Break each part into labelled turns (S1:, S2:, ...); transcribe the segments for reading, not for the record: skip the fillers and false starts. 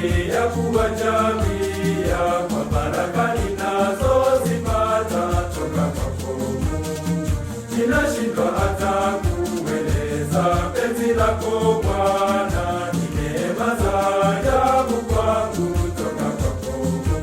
S1: ya kuwachamia kwa baraka ninazozipata toka kwako Mungu. Ninashindwa hata kueleza penzi lako Bwana, ni neema za ajabu kwangu toka kwako Mungu.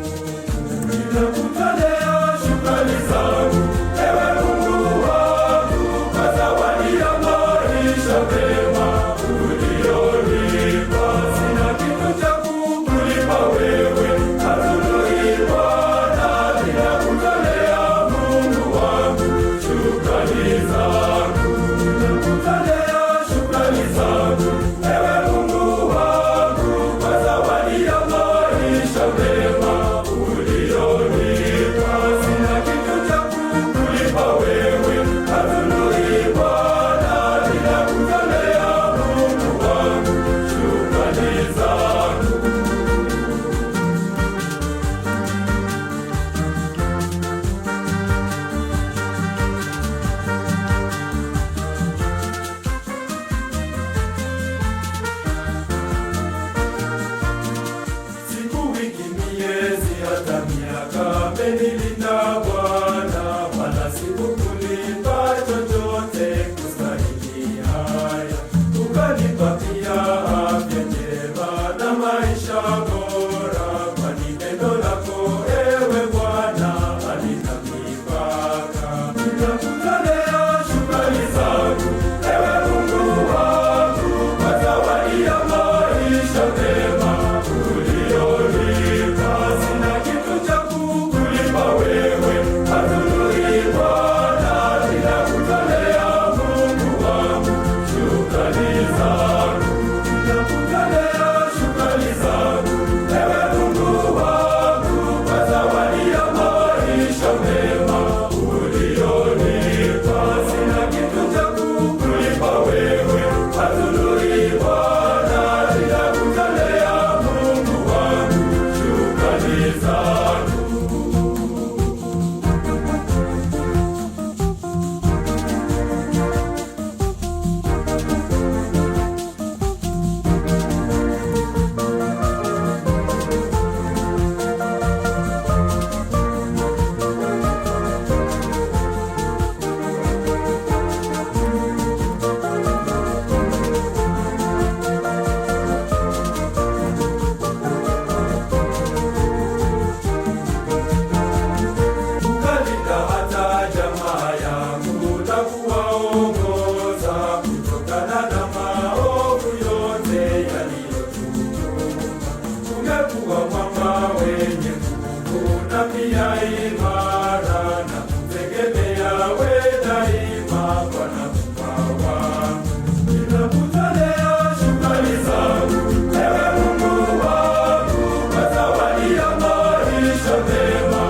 S1: Ninakutolea shukrani zangu, ewe Mungu wangu, kwa zawadi ya maisha mema ulionipa. Sina kitu cha kukulipa wewe, hatului Bwana, ninakutolea Mungu wangu shukrani zangu. Ninakutolea shukrani zangu, ewe Mungu wangu, kwa zawadi ya maisha mema ulionipa. Sina kitu cha kukulipa wewe, hatului Bwana, ninakutolea Mungu wangu shukrani zangu. Siku, wiki, miezi, hata miaka amenilinda Bwana, wala sikukulipa chochote kustahili haya. Ukanipa pia afya njema na maisha bora, kwani neno lako ewe Bwana halina mipaka. Ninakutolea shukrani zangu, ewe Mungu wangu, kwa zawadi ya maisha mema ulionipa. Sina kitu cha kukulipa wewe, hatului Bwana, ninakutolea Mungu wangu shukrani zangu. Ninakutolea shukrani zangu, ewe Mungu wangu, kwa zawadi ya maisha mema ulionipa. Sina kitu cha kukulipa wewe, hatului Bwana, ninakutolea Mungu wangu shukrani zangu. Ukalinda hata jamaa yangu na kuwaongoza kutokana na maovu yote yaliyotukumba. Umekuwa mwamba wenye nguvu na pia imara, na kutegemea we daima, Bwana Muumba wangu. Ninakutolea shukrani zangu, ewe Mungu wangu, kwa zawadi ya maisha mema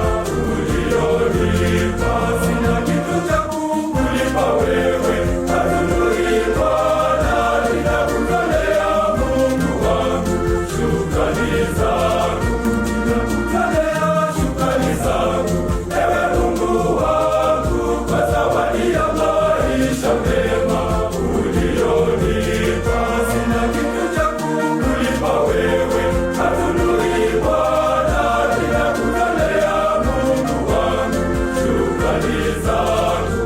S1: ulionipa. Sina kitu cha kukulipa wewe, hatului Bwana, ninakutolea Mungu wangu shukrani zangu. Ninakutolea shukrani zangu, ewe Mungu wangu, kwa zawadi ya maisha mema ulionipa. Sina kitu cha kukulipa wewe, hatului Bwana, ninakutolea Mungu wangu shukrani zangu.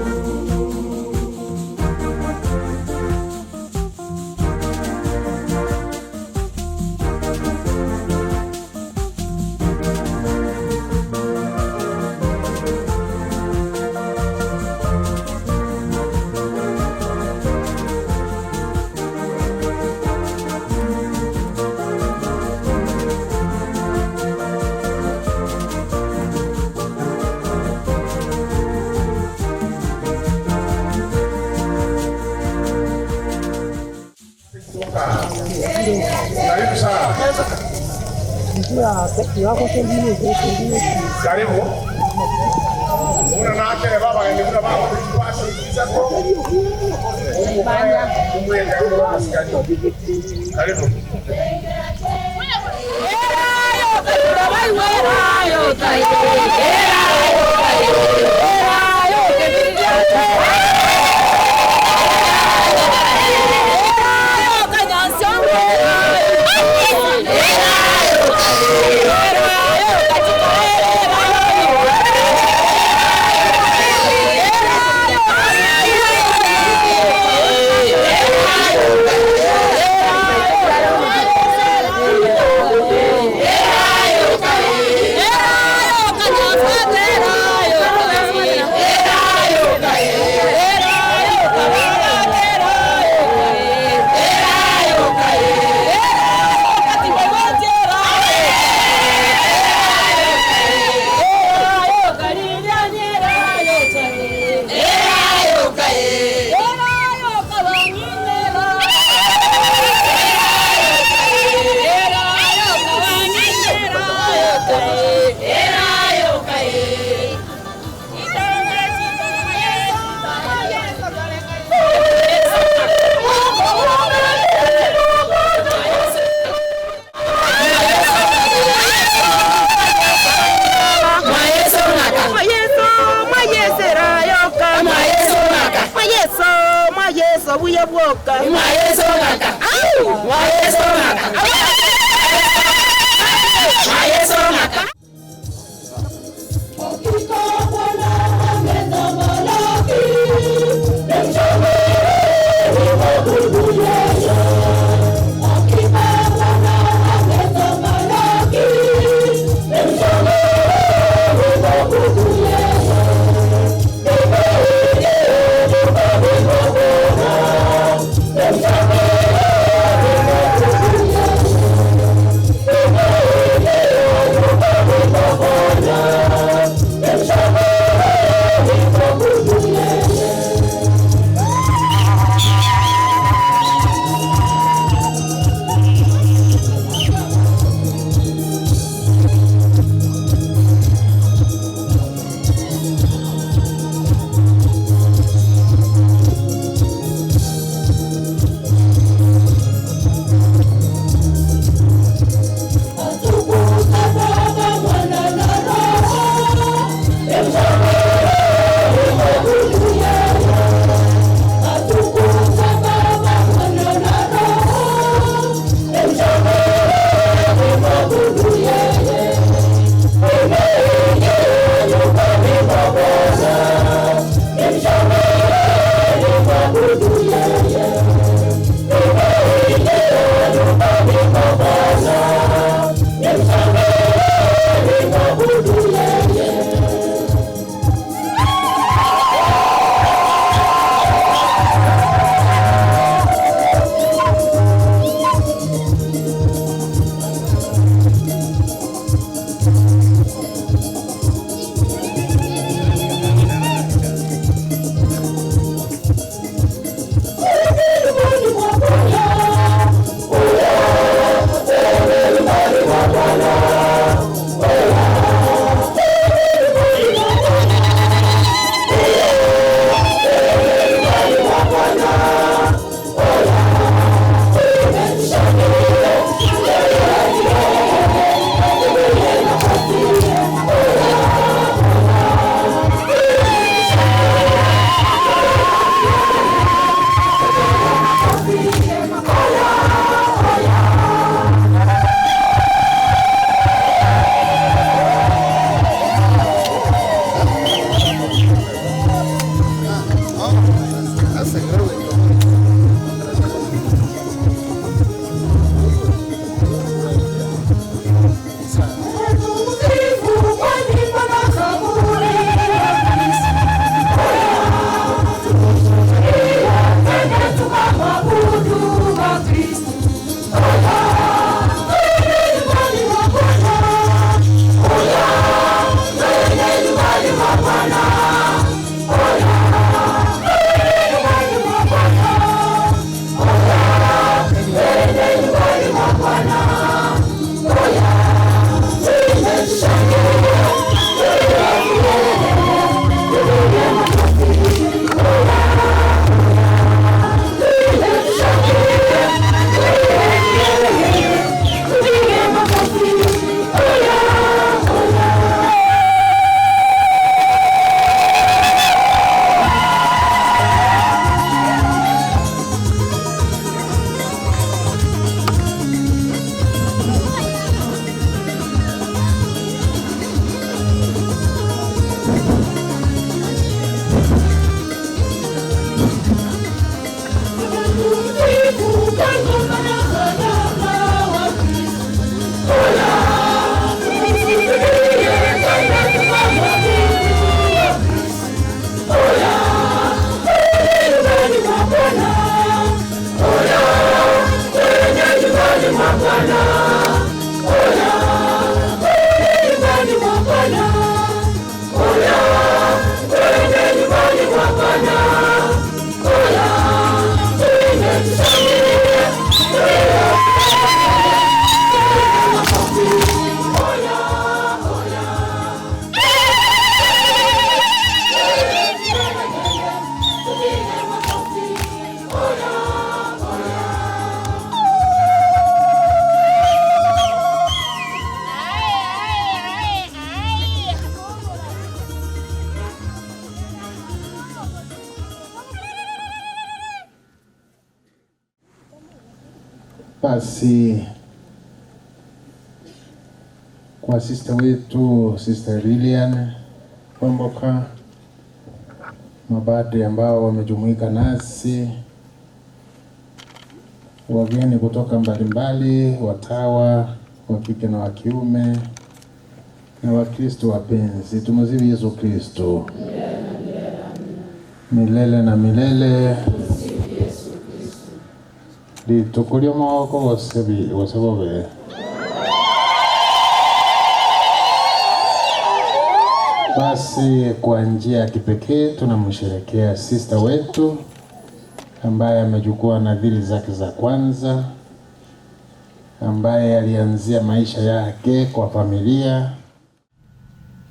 S2: Karibu sana. Karibu. Una nake baba ngende kuna baba kwasikiza ko. Umwenda unasikani. Karibu.
S3: Yeah. Mwa Yeso ng'aka. Mwa Yeso ng'aka. Mwa Yeso ng'aka.
S4: Basi kwa sister wetu Sister Lilian Kwamboka, mabadri ambao wamejumuika nasi, wageni kutoka mbalimbali, watawa wa kike na wa kiume na Wakristo wapenzi, tumsifu Yesu Kristo milele na milele. Rituko ri'omogoko gose bi- gose bobe. Basi kwa njia ya kipekee tunamsherekea sister wetu ambaye amechukua nadhiri zake za kwanza, ambaye alianzia maisha yake kwa familia,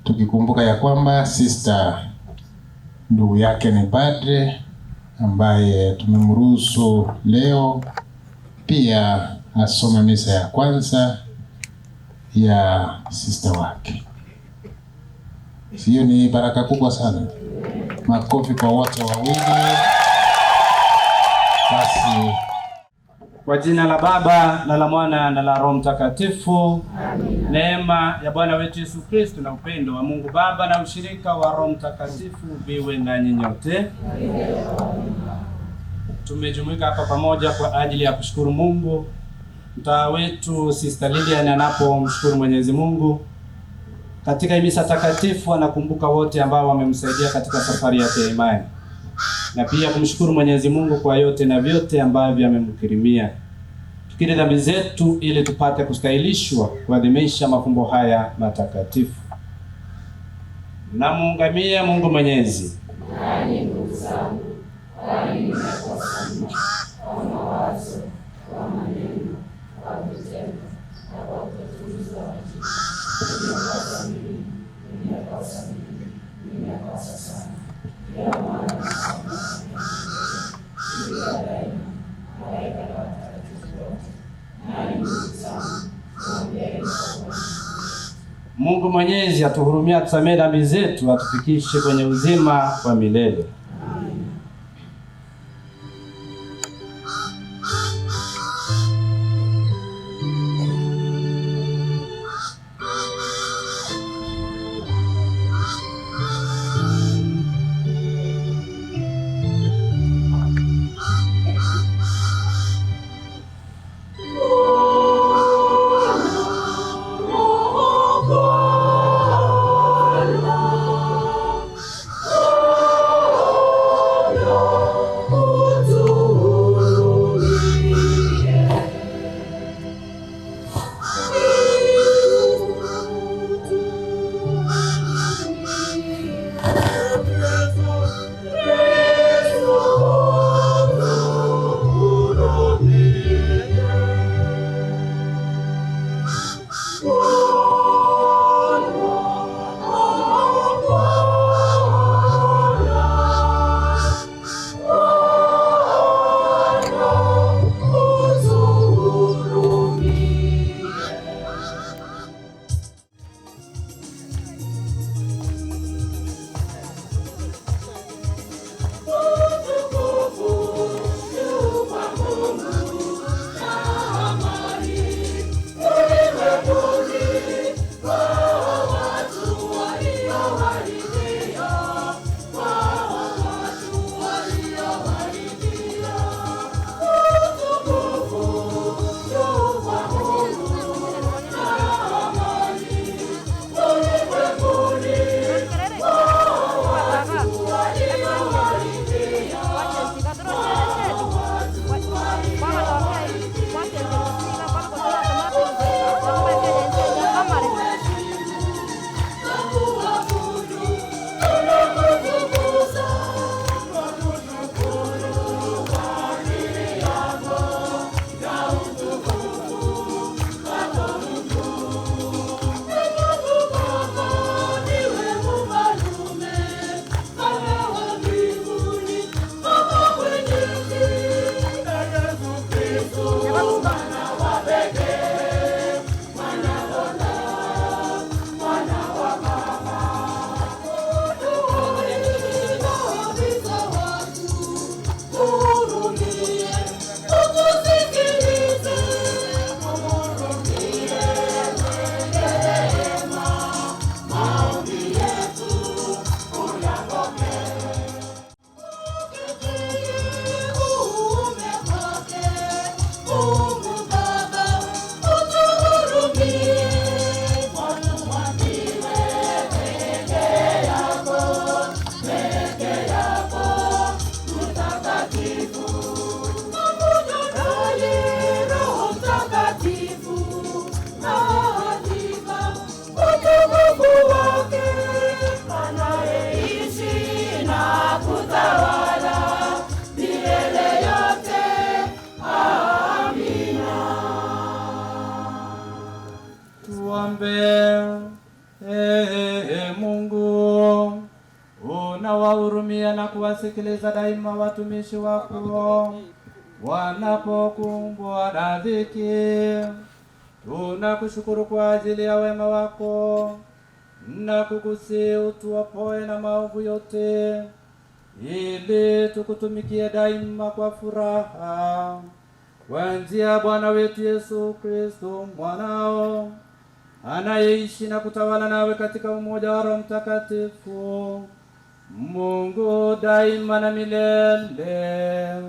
S4: tukikumbuka ya kwamba sister ndugu yake ni padre ambaye tumemruhusu leo pia asome misa ya kwanza ya sister wake. Hiyo ni baraka kubwa sana. Makofi kwa wote wawili. Basi
S5: Kwa jina la Baba na la Mwana na la Roho Mtakatifu. Neema ya Bwana wetu Yesu Kristo na upendo wa Mungu Baba na ushirika wa Roho Mtakatifu viwe nanyi nyote. Tumejumuika hapa pamoja kwa ajili ya kushukuru Mungu. Mtaa wetu Sister Lilian anapomshukuru Mwenyezi Mungu katika hii misa takatifu, anakumbuka wote ambao wamemsaidia katika safari yake ya imani na pia kumshukuru Mwenyezi Mungu kwa yote na vyote ambavyo amemkirimia. Tukiri dhambi zetu ili tupate kustahilishwa kuadhimisha mafumbo haya matakatifu. Namuungamia Mungu Mwenyezi Mungu Mwenyezi atuhurumie, atusamehe dhambi zetu, atufikishe kwenye uzima wa milele.
S1: Oh.
S5: Ee Mungu, unawahurumia na kuwasikiliza daima watumishi wako wanapokumbwa na dhiki. Tunakushukuru kwa ajili ya wema wako na kukusihi utuopoe na maovu yote, ili tukutumikie daima kwa furaha kwa njia ya Bwana wetu Yesu Kristo mwanao anayeishi na kutawala nawe katika umoja wa Roho Mtakatifu, Mungu daima na milele.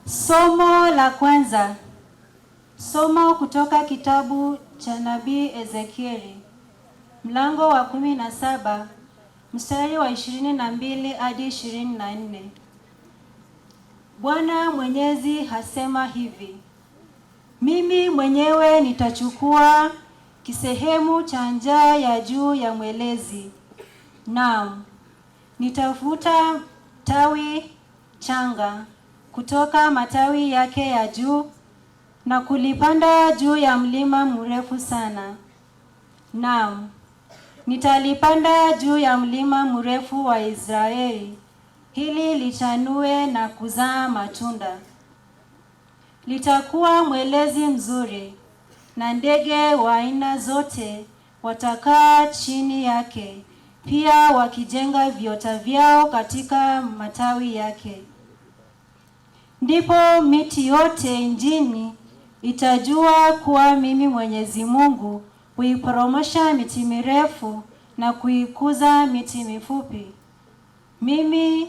S6: Somo la kwanza. Somo kutoka kitabu cha nabii Ezekieli mlango wa 17 mstari wa 22 hadi 24. Bwana Mwenyezi hasema hivi: Mimi mwenyewe nitachukua kisehemu cha njaa ya juu ya mwelezi, naam, nitafuta tawi changa kutoka matawi yake ya juu na kulipanda juu ya mlima mrefu sana. Naam, nitalipanda juu ya mlima mrefu wa Israeli, ili lichanue na kuzaa matunda. Litakuwa mwelezi mzuri, na ndege wa aina zote watakaa chini yake, pia wakijenga viota vyao katika matawi yake. Ndipo miti yote nchini itajua kuwa mimi Mwenyezi Mungu huiporomosha miti mirefu na kuikuza miti mifupi. Mimi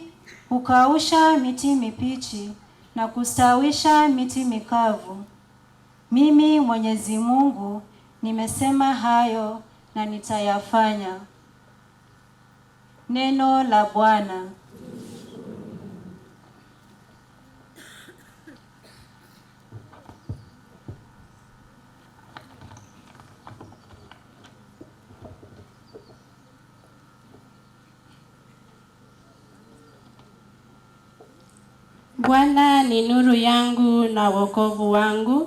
S6: hukausha miti mipichi na kustawisha miti mikavu. Mimi Mwenyezi Mungu nimesema hayo na nitayafanya. Neno la Bwana.
S7: Bwana ni nuru yangu na wokovu wangu.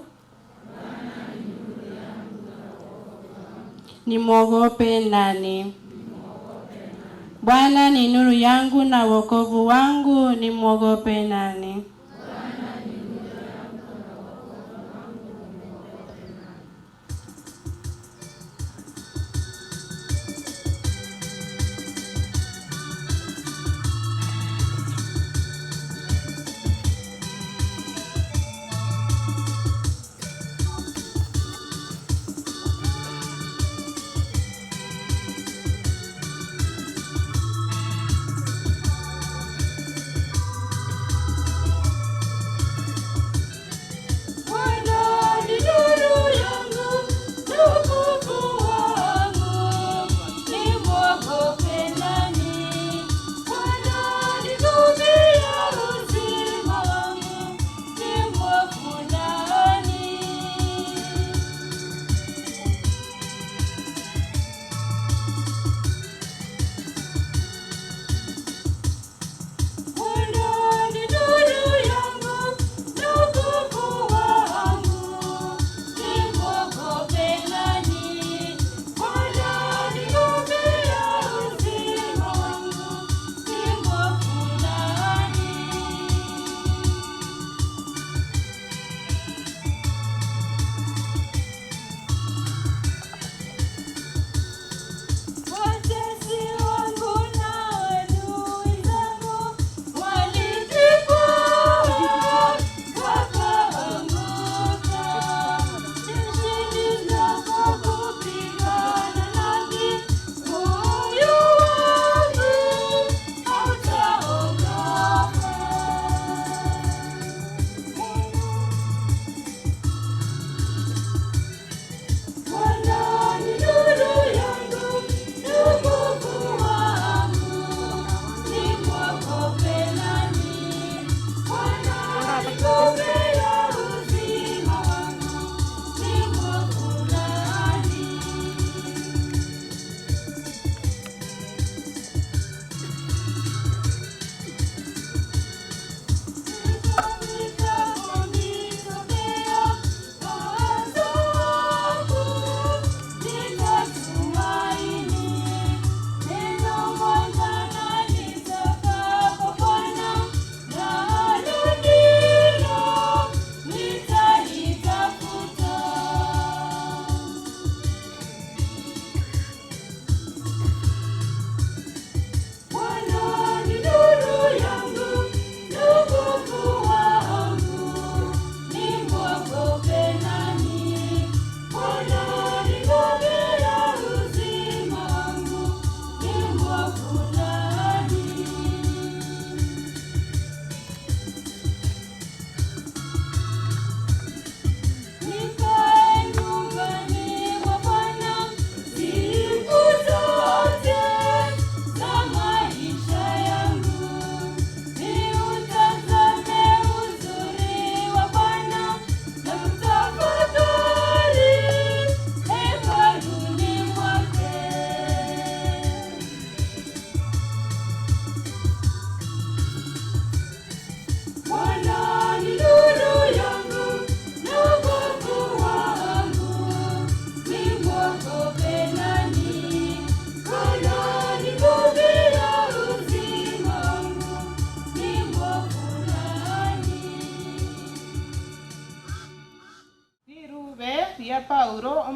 S7: Nimwogope nani? Bwana ni nuru yangu na wokovu wangu, nimwogope nani?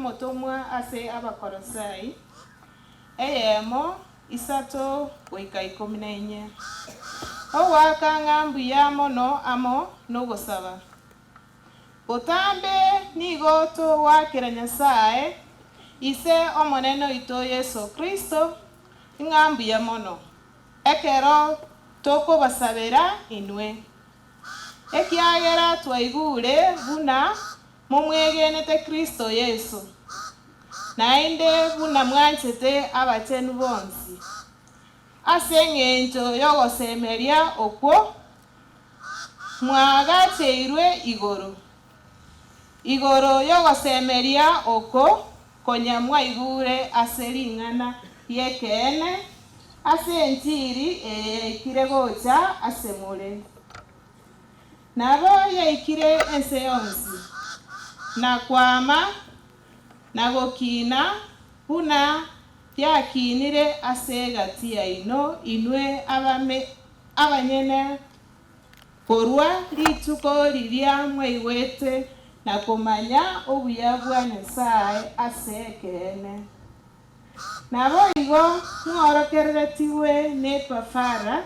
S7: omotomwa ase Abakolosai, eyemo, isato goika ikomi na inye. Ogoaka ng'a mbuya mono amo nogosaba. Botambe nigo togoakera Nyasae, Ise Omonene oito Yeso Kristo, ng'a mbuya mono, ekero tokobasabera inwe, ekiagera twaigure buna momwegenete Kristo Yeso, naende buna mwanchete abachenu bonsi, ase engencho y'ogosemeria okwo Mwaagacheirwe igoro, igoro y'ogosemeria oko konya mwaigure ase ring'ana ri'ekeene, ase enchiri eye yaikire gocha asemore. Nabo yaikire ense yonsi, na kwama na gokina buna yakinire ase egati yaino inwe abame abanyene korwa rituko riria mwaigwete na komanya obuya bwa Nyasae ase ekeene. Naboigo mworokereretigwe n'Epafara,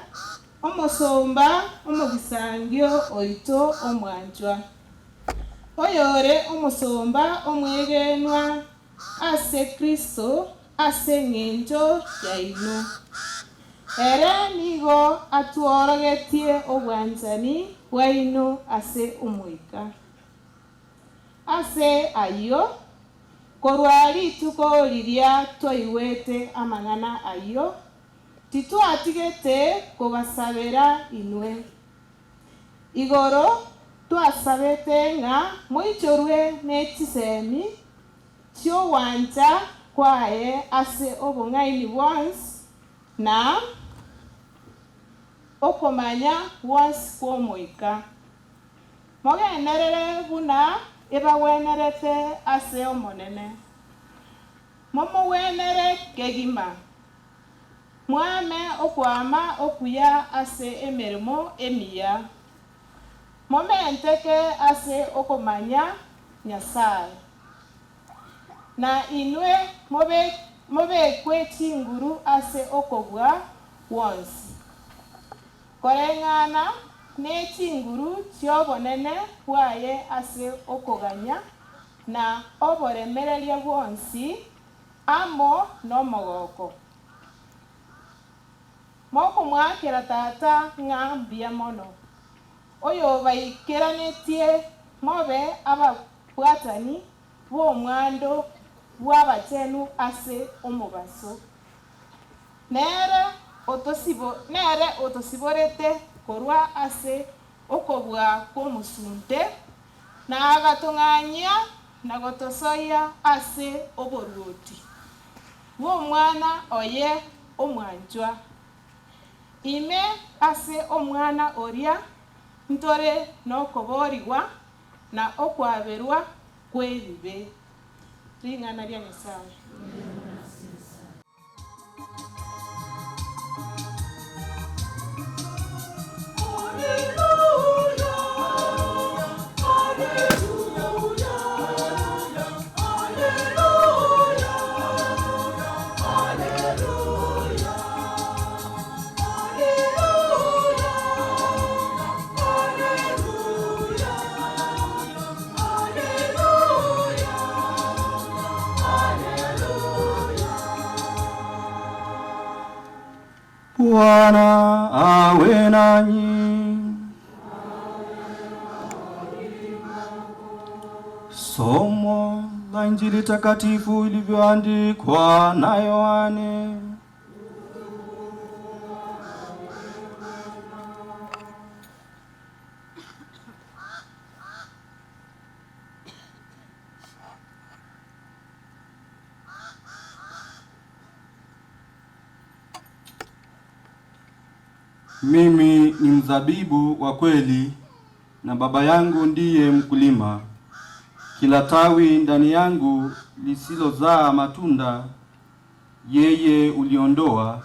S7: omosomba omogisangio oito omwanchwa, oyore omosomba omwegenwa ase Kristo ase engencho yaino. Ere nigo atworogetie obwanchani bwaino ase Omoika. Ase ayio, korwa rituko riria twaigwete amang'ana ayio, titwatigete kobasabera inwe. Igoro twasabete ng'a moichorwe ne chisemi chi'ogwancha kwaye ase obong'aini bwonsi na okomanya gwonsi kw'Omoika. Mogenderere buna ebagwenerete ase Omonene, momogwenere kegima, mwame okwama okuya ase emeremo emiya, momenteke ase okomanya Nyasae, na inwe mobekwe chinguru ase okobua gwonsi, koreng'ana ne chinguru chi'obonene bwaye ase okoganya na oboremereria bwonsi amo nomogoko. Mokomoakera Tata ng'a mbuya mono, oyobaikeranetie mobe ababwatani b'omwando bw'abachenu ase omobaso. Nere nere otosiborete korwa ase okobua kw'omosunte, na agatong'anyia na gotosoyia ase oboruoti bw'Omwana oye omwanchwa. Ime ase Omwana oria ntore nokoboorigwa na okwaberwa kw'ebibe. Ring'ana ria Nyasae.
S1: Bwana awe nanyi. Somo la Injili takatifu ilivyoandikwa na Yohane. Mimi ni mzabibu wa kweli na Baba yangu ndiye mkulima. Kila tawi ndani yangu lisilozaa matunda yeye uliondoa,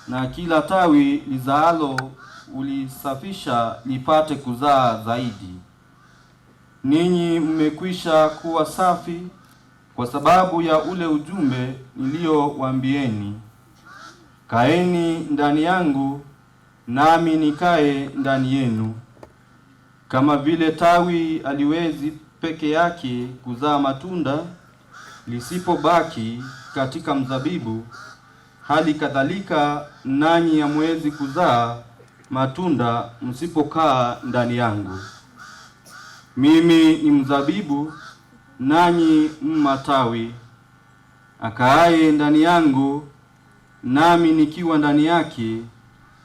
S1: na kila tawi lizaalo ulisafisha lipate kuzaa zaidi. Ninyi mmekwisha kuwa safi kwa sababu ya ule ujumbe niliyowaambieni. Kaeni ndani yangu, nami nikae ndani yenu. Kama vile tawi aliwezi peke yake kuzaa matunda lisipobaki katika mzabibu, hali kadhalika nanyi hamwezi kuzaa matunda msipokaa ndani yangu. Mimi ni mzabibu, nanyi matawi. Akaaye ndani yangu, nami nikiwa ndani yake,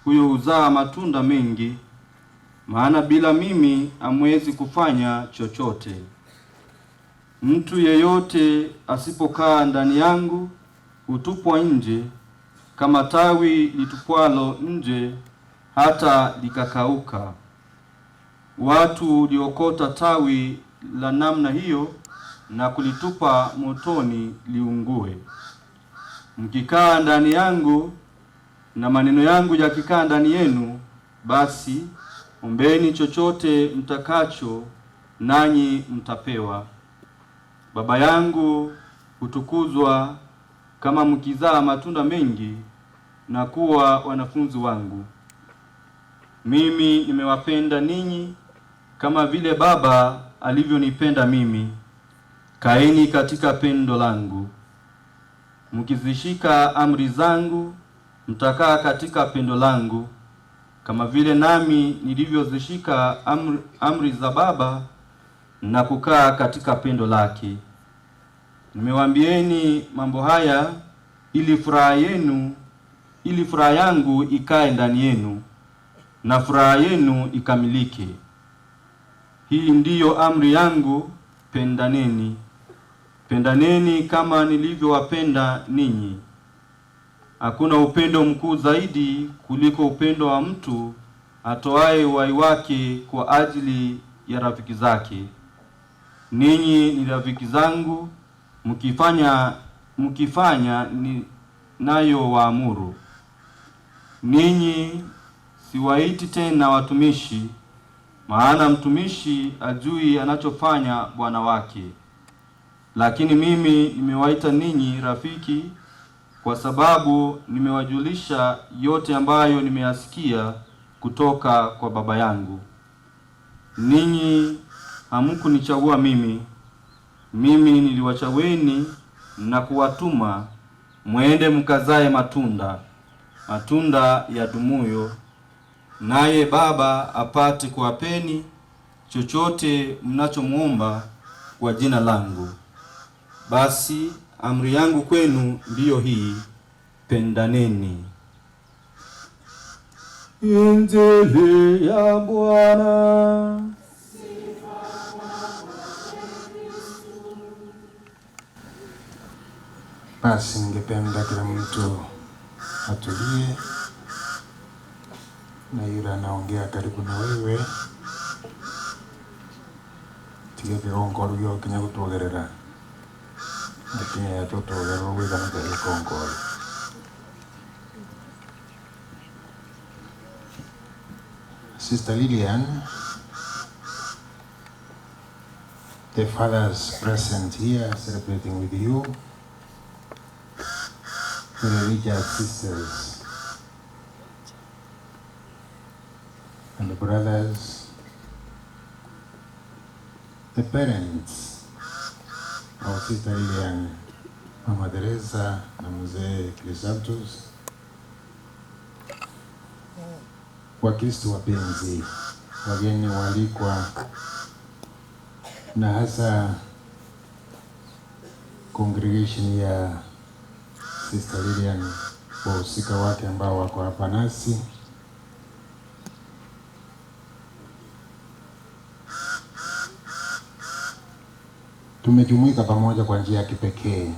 S1: huyo huzaa matunda mengi, maana bila mimi hamwezi kufanya chochote. Mtu yeyote asipokaa ndani yangu hutupwa nje kama tawi litupwalo nje hata likakauka. Watu liokota tawi la namna hiyo na kulitupa motoni liungue. Mkikaa ndani yangu na maneno yangu yakikaa ndani yenu, basi ombeni chochote mtakacho, nanyi mtapewa. Baba yangu hutukuzwa kama mkizaa matunda mengi na kuwa wanafunzi wangu. Mimi nimewapenda ninyi kama vile Baba alivyonipenda mimi. Kaeni katika pendo langu. Mkizishika amri zangu, mtakaa katika pendo langu, kama vile nami nilivyozishika amri, amri za Baba na kukaa katika pendo lake. Nimewaambieni mambo haya ili furaha yenu, ili furaha yangu ikae ndani yenu na furaha yenu ikamilike. Hii ndiyo amri yangu, pendaneni. Pendaneni kama nilivyowapenda ninyi. Hakuna upendo mkuu zaidi kuliko upendo wa mtu atoaye uhai wake kwa ajili ya rafiki zake. Ninyi ni rafiki zangu mkifanya mkifanya ninayowaamuru. Ninyi siwaiti tena watumishi, maana mtumishi ajui anachofanya bwana wake, lakini mimi nimewaita ninyi rafiki, kwa sababu nimewajulisha yote ambayo nimeyasikia kutoka kwa Baba yangu. Ninyi hamkunichagua mimi, mimi niliwachagueni na kuwatuma mwende mkazae matunda, matunda yadumuyo, naye Baba apate kuwapeni chochote mnachomwomba kwa jina langu. Basi amri yangu kwenu ndiyo hii, pendaneni. Injili ya Bwana.
S4: Basi ningependa kila mtu atulie, na yule anaongea karibu na wewe tiga kĩgonkoro gĩokinya gũtwogerera akinya yatũtwogerera gwĩkana gĩkonkoro. Sister Lillian, the fathers present here celebrating with you, the religious sisters and the brothers, the parents of Sister Lillian, Mama Teresa na Mzee Chrysanthus, Wakristo wapenzi, wageni waalikwa, na hasa congregation ya Sister Lillian, wahusika wake ambao wako hapa nasi. Tumejumuika pamoja kwa njia ya kipekee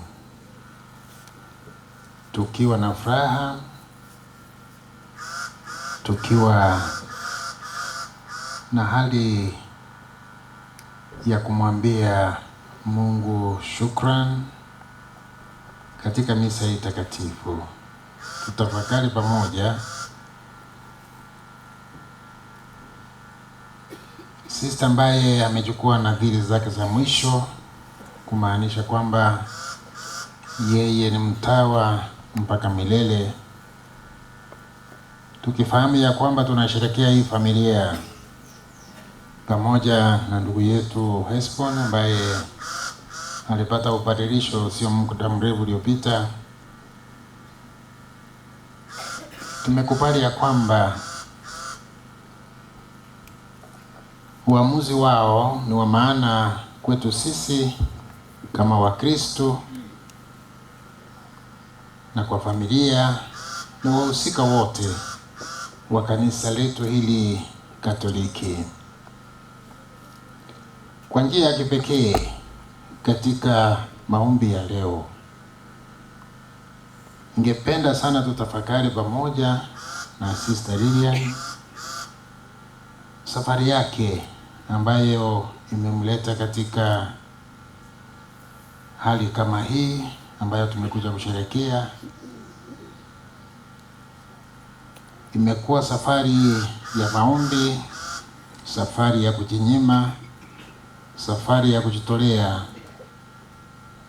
S4: tukiwa na furaha, tukiwa na hali ya kumwambia Mungu shukran katika misa hii takatifu. Tutafakari pamoja Sista ambaye amechukua nadhiri zake za mwisho kumaanisha kwamba yeye ni mtawa mpaka milele, tukifahamu ya kwamba tunasherehekea hii familia pamoja na ndugu yetu Hesbon ambaye alipata upadirisho sio muda mrefu uliopita. Tumekubali ya kwamba uamuzi wao ni wa maana kwetu sisi kama Wakristo na kwa familia na wahusika wote wa kanisa letu hili Katoliki. Kwa njia ya kipekee katika maombi ya leo, ningependa sana tutafakari pamoja na Sister Lilian safari yake ambayo imemleta katika hali kama hii ambayo tumekuja kusherehekea. Imekuwa safari ya maombi, safari ya kujinyima, safari ya kujitolea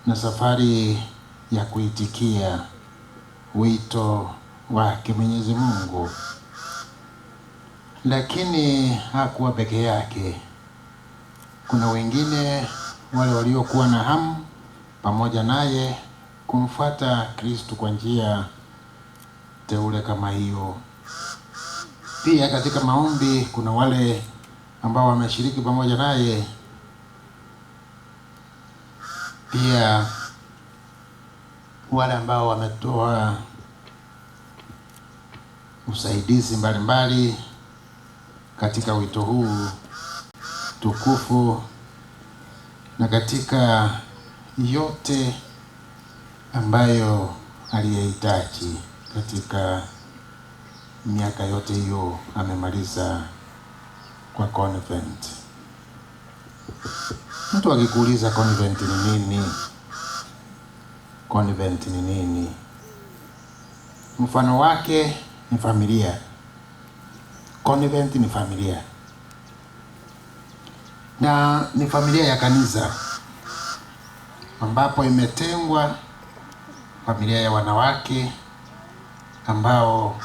S4: na safari ya kuitikia wito wake Mwenyezi Mungu. Lakini hakuwa peke yake, kuna wengine wale waliokuwa na hamu pamoja naye kumfuata Kristo kwa njia teule kama hiyo. Pia katika maombi kuna wale ambao wameshiriki pamoja naye, pia wale ambao wametoa usaidizi mbalimbali katika wito huu tukufu na katika yote ambayo aliyehitaji katika miaka yote hiyo amemaliza kwa convent. Mtu akikuuliza convent ni nini, convent ni nini? Mfano wake ni familia. Convent ni familia, na ni familia ya kanisa ambapo imetengwa familia ya wanawake ambao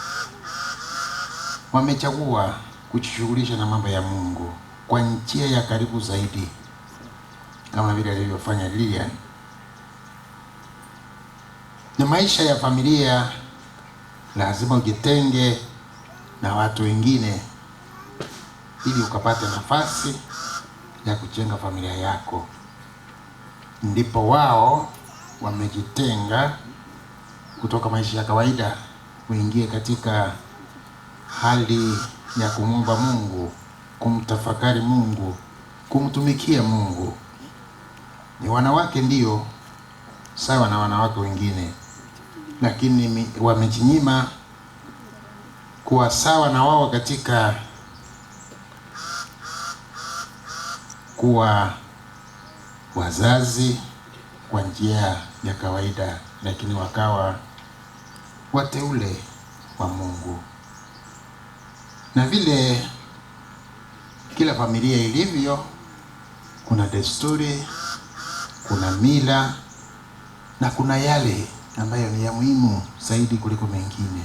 S4: wamechagua kujishughulisha na mambo ya Mungu kwa njia ya karibu zaidi, kama vile alivyofanya Lilian. Na maisha ya familia lazima ujitenge na watu wengine ili ukapate nafasi ya kujenga familia yako. Ndipo wao wamejitenga kutoka maisha ya kawaida, uingie katika hali ya kumwomba Mungu, kumtafakari Mungu, kumtumikia Mungu. Ni wanawake ndio sawa na wanawake wengine, lakini wamejinyima kuwa sawa na wao katika kuwa wazazi kwa njia ya kawaida, lakini wakawa wateule wa Mungu. Na vile kila familia ilivyo, kuna desturi, kuna mila na kuna yale ambayo ni ya muhimu zaidi kuliko mengine.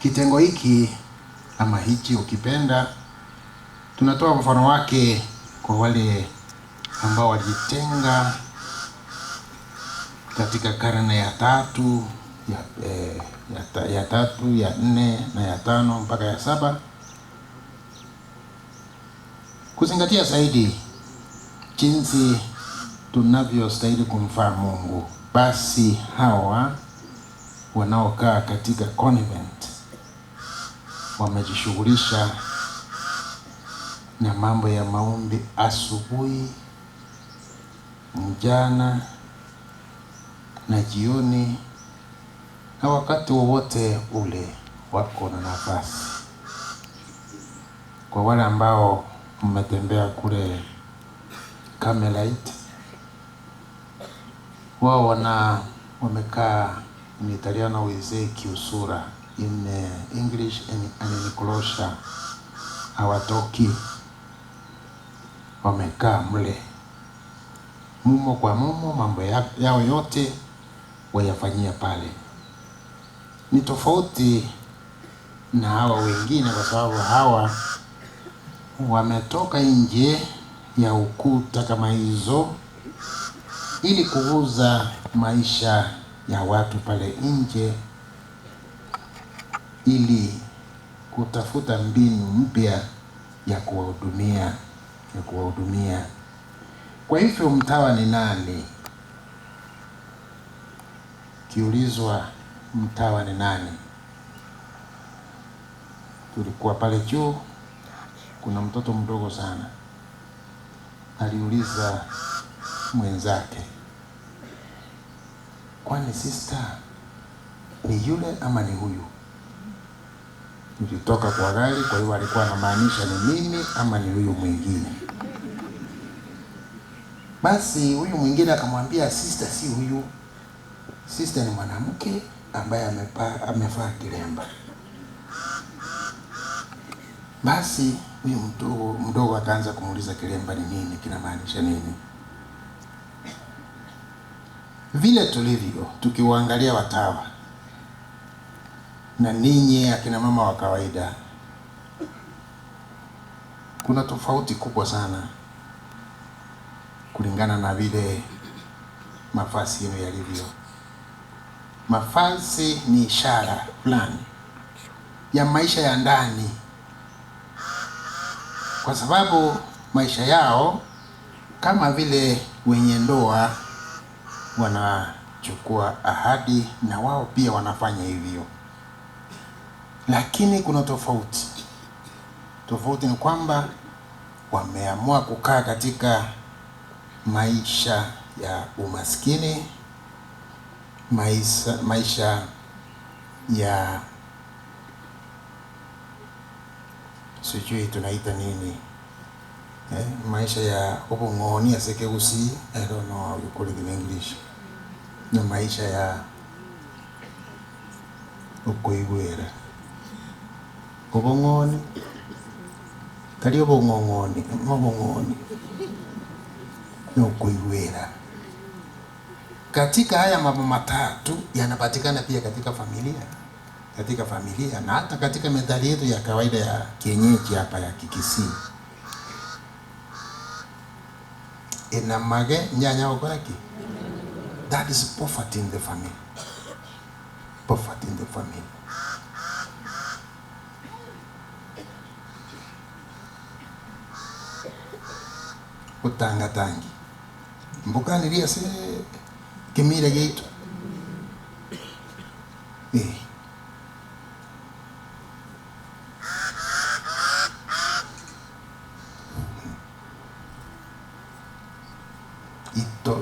S4: Kitengo hiki ama hichi ukipenda, tunatoa mfano wake kwa wale ambao walijitenga katika karne ya tatu ya tatu, ya nne na ya tano mpaka ya saba, kuzingatia zaidi jinsi tunavyostahili kumfaa Mungu. Basi hawa wanaokaa katika convent wamejishughulisha na mambo ya maombi asubuhi, mchana na jioni, na wakati wowote ule wako na nafasi. Kwa wale ambao mmetembea kule Carmelite, wao wamekaa in Italiano we say chiusura, in English an enclosure, hawatoki, wamekaa mle. Mumo kwa mumo, mambo yao yote wayafanyia pale. Ni tofauti na hawa wengine, kwa sababu hawa wametoka nje ya ukuta kama hizo ili kuuza maisha ya watu pale nje, ili kutafuta mbinu mpya ya kuwahudumia ya kuwahudumia. Kwa hivyo mtawa ni nani? Kiulizwa mtawa ni nani, tulikuwa pale juu, kuna mtoto mdogo sana aliuliza mwenzake, kwani sister ni yule ama ni huyu? Nilitoka kwa gari, kwa hiyo alikuwa anamaanisha ni mimi ama ni huyu mwingine. Basi huyu mwingine akamwambia sister, si huyu, sister ni mwanamke ambaye amevaa kilemba. Basi huyu mdogo mdogo akaanza kumuuliza kilemba ni nini, kinamaanisha nini? Vile tulivyo tukiwaangalia watawa na ninyi akina mama wa kawaida, kuna tofauti kubwa sana kulingana na vile mavazi yenu yalivyo. Mavazi ni ishara fulani ya maisha ya ndani, kwa sababu maisha yao kama vile wenye ndoa wanachukua ahadi na wao pia wanafanya hivyo, lakini kuna tofauti. Tofauti ni kwamba wameamua kukaa katika maisha ya umaskini, maisha ya sijui tunaita nini, maisha ya ubung'oni asekeusi, I don't know how you call it in English, na maisha ya ukuigwera ubung'oni tari ubung'ong'oni ubung'oni na ukuigwera. Katika haya mambo matatu yanapatikana pia katika familia, katika familia na hata katika methali yetu ya kawaida ya kienyeji hapa ya Kikisii, inamage nyanya okoraki. That is poverty in the family, poverty in the family. Utangatangi mbukaniria se kimira gitu. Ito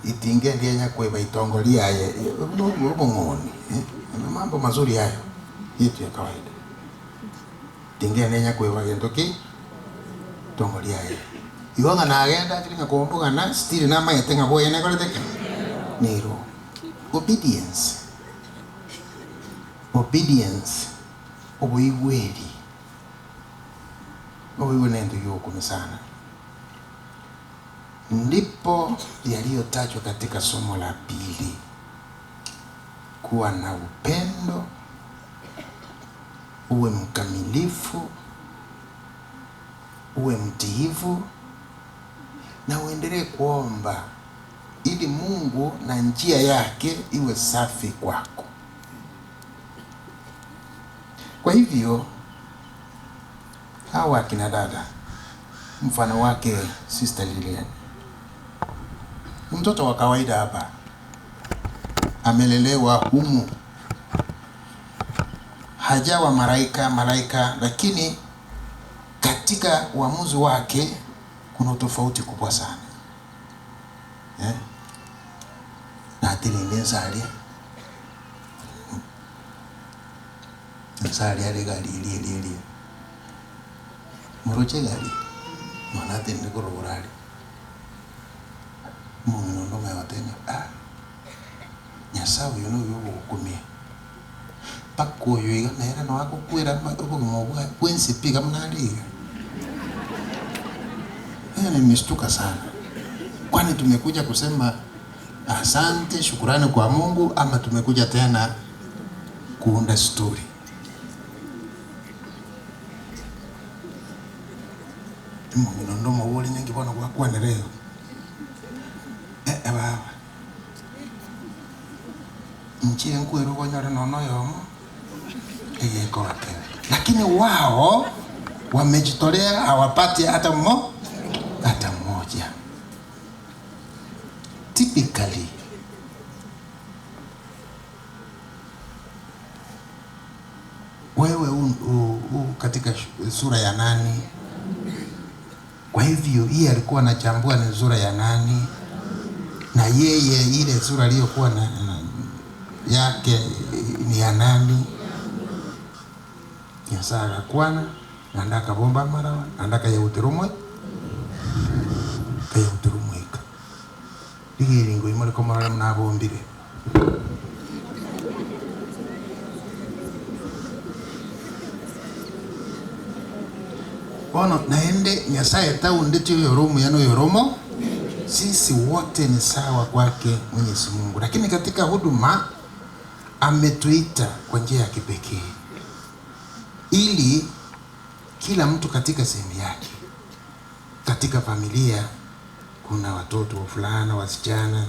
S4: itingendia nyakweba itongo liaye ubung'oni, na mambo mazuri hayo yetu ya kawaida. Tingendia nyakweba gento ki tongo liaye iwanga nagenda chiringa kumbugana stili namayete ng'a boyene korete ki nero obedience, obedience, obuigweri, obuigweri nendo yokumi sana. Ndipo yaliyotajwa katika somo la pili, kuwa na upendo, uwe mkamilifu, uwe mtiifu na uendelee kuomba ili Mungu na njia yake iwe safi kwako. Kwa hivyo hawa akina dada, mfano wake Sister Lilian, mtoto wa kawaida hapa, amelelewa humu, hajawa malaika malaika, lakini katika uamuzi wake kuna tofauti kubwa sana. Natilinde nsalia nsalia ligali ili ili ili muruche gali nonatilinde kururali mung'ina ndoma yotene Nyasaye uyu noyo ogokumia mpaka oyo iga nere noagokwera obogima bwa bwensi pi iga muna ariga. Nimeshtuka sana. Kwani tumekuja kusema asante, shukurani kwa Mungu ama tumekuja tena kuunda stori? Omong'ina onde omobori ninki bono gwakwanera igo? Eh, eh baba, inche nkwere okonyore nonya oyomo egekoba kebe. Lakini wao wamejitolea hawapati hata mmo hata mmoja. Typically wewe u, u, u katika sura ya nani? Kwa hivyo hii alikuwa anachambua ni sura ya nani, na yeye ile sura aliyokuwa na, na, yake ni ya nani? Nyasaye agakwana naende akabomba amaraba naende akayautera omoika akayautera omoika. Rigia eringo imo rikomorora buna abombire. Bono naende Nyasaye taundeti oyore omuya na oyore omo, sisi wote ni sawa kwake Mwenyezi Mungu, lakini katika huduma ametuita kwa njia ya kipekee ili kila mtu katika sehemu yake. Katika familia kuna watoto wavulana, wasichana,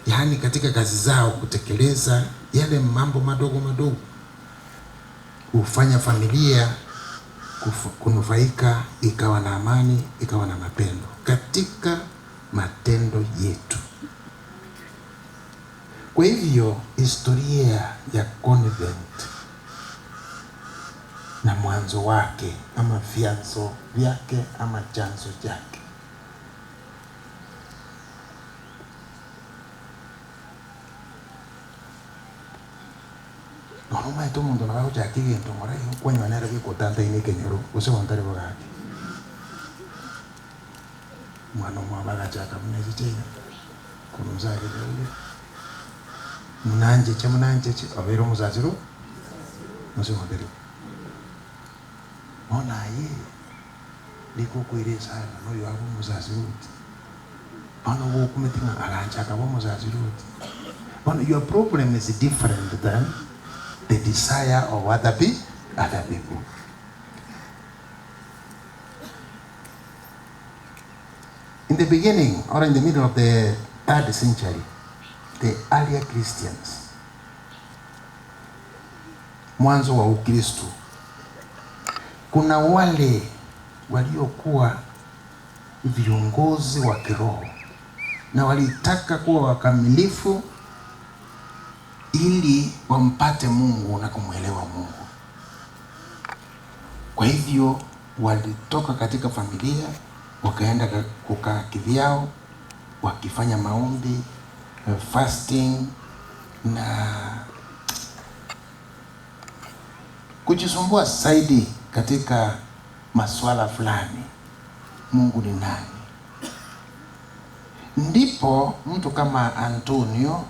S4: yaani katika kazi zao kutekeleza yale mambo madogo madogo hufanya familia kunufaika, ikawa na amani, ikawa na mapendo katika matendo yetu. Kwa hivyo historia ya convent na mwanzo wake ama vyanzo vyake ama chanzo chake Nonya omanyete omonto nabo agochaka egento ng'ora igo kwanyora nere bweka otantaine ekenyoro gose gontari bogaki. Omwana omwabo agachaka buna echicha iga, korwa inse aria ore, munancheche munancheche, obeire omosasiro gose gontari bo. Bono aye, rika okoira esara na oyo abe omosasiroti, bono ogokumeti ng'a agancha akaba omosasiroti. Bono your problem is different than the desire of other pe other people. In the beginning or in the middle of the third century, the earlier Christians, mwanzo wa Ukristo, kuna wale waliokuwa viongozi wa kiroho na walitaka kuwa wakamilifu ili wampate Mungu na kumwelewa Mungu. Kwa hivyo walitoka katika familia wakaenda kukaa kivyao, wakifanya maombi, fasting na kujisumbua zaidi katika masuala fulani, Mungu ni nani? Ndipo mtu kama Antonio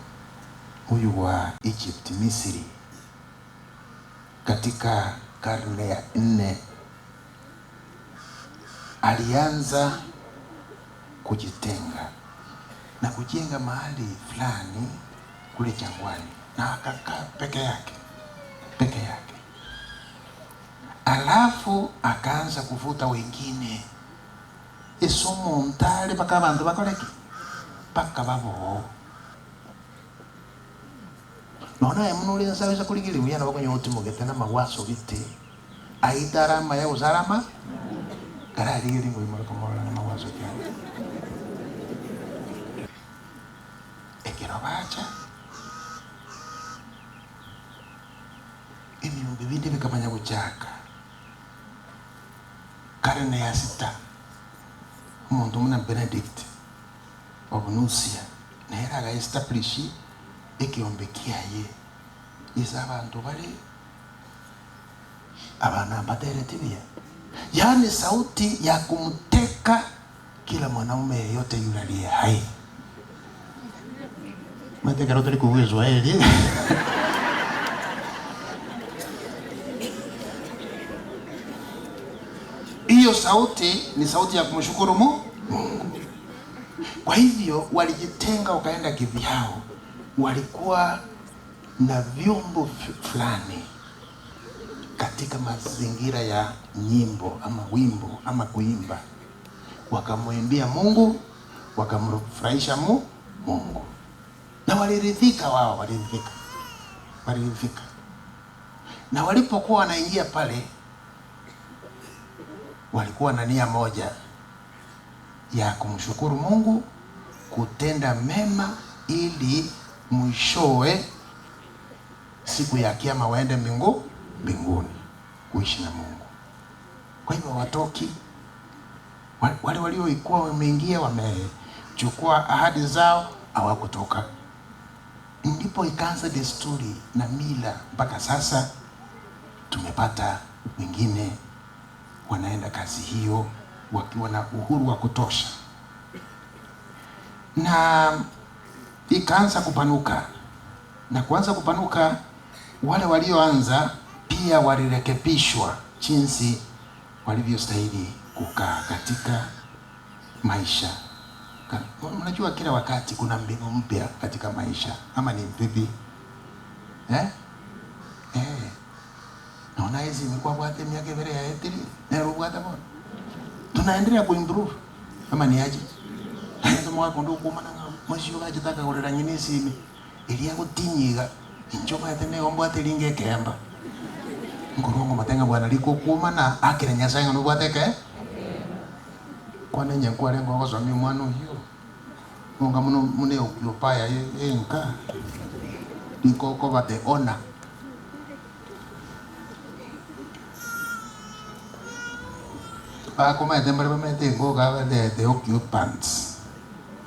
S4: huyu wa Egypt, Misri, katika karne ya 4 alianza kujitenga na kujenga mahali fulani kule jangwani, na akakaa peke yake peke yake. Alafu akaanza kuvuta wengine esomo ntale mpaka bantu bakoleki mpaka baboo nonya aye muno ore nsabe kurigereria buya nabo konya otimogete na amawaso gete aitare amaya gose are ama kararigererie ng'o oimore komorora na amawaso ki aya. Ekero bacha ebiombe binde bikamanya gochaka karne ya sita omonto buna Benedict of Nursia nere aga establish ekeombe kiaye ase abanto bare abana mbatereti buya, yaani sauti ya kumteka kila mwanaume yeyote yule aliye hai. Omanyete ekero tori kogwa Eswahili hiyo sauti ni sauti ya kumshukuru Mungu. Kwa hivyo walijitenga wakaenda kivyao, walikuwa na vyombo fulani katika mazingira ya nyimbo ama wimbo ama kuimba, wakamwimbia Mungu, wakamfurahisha Mungu na waliridhika wao, waliridhika, waliridhika. Na walipokuwa wanaingia pale, walikuwa na nia moja ya kumshukuru Mungu, kutenda mema, ili mwishowe siku ya Kiyama waende mbinguni kuishi na Mungu. Kwa hivyo watoki wale walioikuwa wameingia, wamechukua ahadi zao, hawakutoka. Ndipo ikaanza desturi na mila mpaka sasa tumepata wengine wanaenda kazi hiyo wakiwa na uhuru wa kutosha, na ikaanza kupanuka na kuanza kupanuka. Wale walioanza pia walirekebishwa jinsi walivyostahili kukaa katika maisha. Unajua, kila wakati kuna mbinu mpya katika maisha, ama ni vipi eh? Eh. Naona hizi imekuwa bwate miaka ibere ya etiri nero bwate bona tunaendelea kuimprove ama ni aje? Ndo mwako ndo kumana mwezi ukachitaka kulera nyini simi ilia gutinyiga injoka yatene ombwate linge kemba nkorongo matenga bwana liko kumana akira nyasaye ngono bwate ke kwane nyenkware ngo gosomia omwana oyio monga muno mune occupy enka liko the owner. Bakomaete mbare bamaete ngoka the occupants,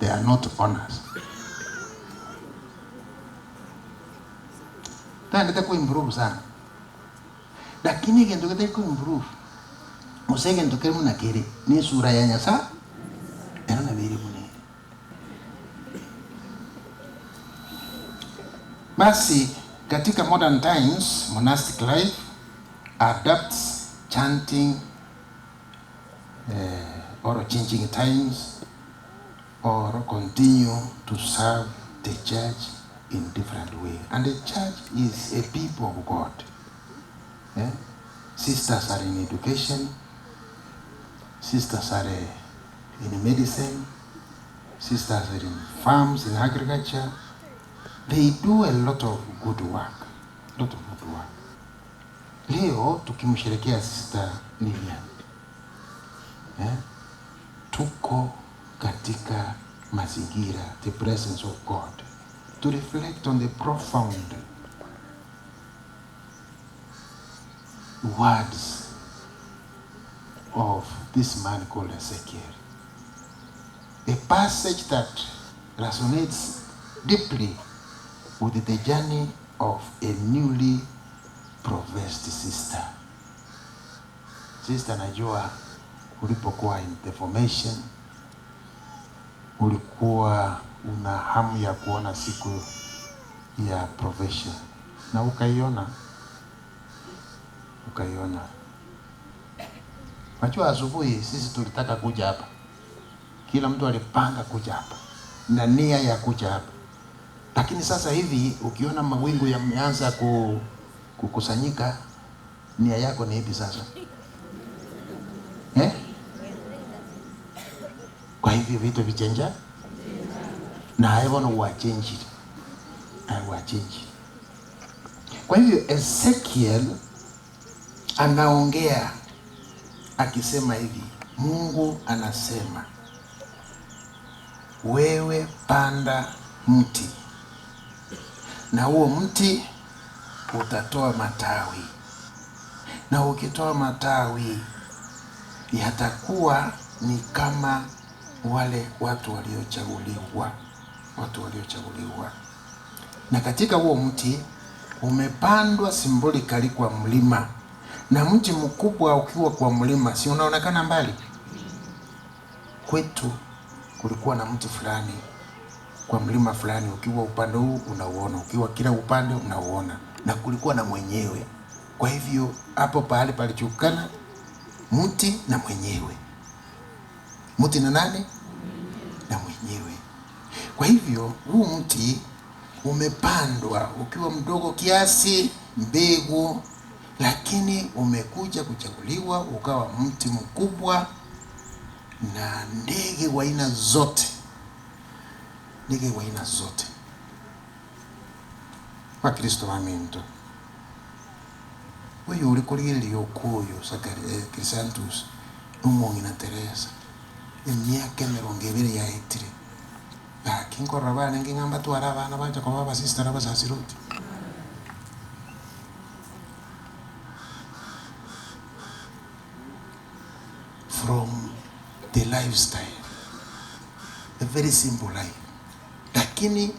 S4: they are not owners. Taendete kuimprove sana, lakini kintu gitari kuimprove gose gento kere muna kere ni sura ya Nyasaye ero nabere mune. Basi katika modern times monastic life adapts chanting or changing times or continue to serve the church in different way. And the church is a people of God. Eh? Sisters are in education, sisters are in medicine, sisters are in farms, in agriculture. They do a lot of good work, lot of good work. Leo tukimsherekea Sister Lilian, eh, tuko katika mazingira, the presence of God, to reflect on the profound words of this man called Ezekiel. A passage that resonates deeply with the journey of a newly professed sister. Sister, najua ulipokuwa in the formation ulikuwa una hamu ya kuona siku ya profession na ukaiona, ukaiona. Najua asubuhi sisi tulitaka kuja hapa, kila mtu alipanga kuja hapa na nia ya kuja hapa, lakini sasa hivi ukiona mawingu yameanza kukusanyika, nia yako ni ipi sasa eh? Kwa hivyo vitu vichenja na hivyo wachenji wachenji. Kwa hivyo Ezekiel anaongea akisema hivi, Mungu anasema wewe panda mti na huo mti utatoa matawi, na ukitoa matawi yatakuwa ni kama wale watu waliochaguliwa, watu waliochaguliwa. Na katika huo mti umepandwa symbolically kwa mlima, na mti mkubwa ukiwa kwa mlima, si unaonekana mbali? Kwetu kulikuwa na mti fulani kwa mlima fulani, ukiwa upande huu unauona, ukiwa kila upande unauona, na kulikuwa na mwenyewe. Kwa hivyo hapo pahali palichukana mti na mwenyewe, mti na nani? Na mwenyewe. Kwa hivyo huu mti umepandwa ukiwa mdogo kiasi, mbegu, lakini umekuja kuchaguliwa ukawa mti mkubwa na ndege wa aina zote, ndege wa aina zote. Bakristo baminto, oyo ore korigereria okoyo Chrysanthus nomong'ina Teresa, emiaka emerongo ebere yaetire, gaki nkorora barenge ng'a mbatware abana bacha koba abasista na abasasiroti. From the lifestyle, a very simple life, lakini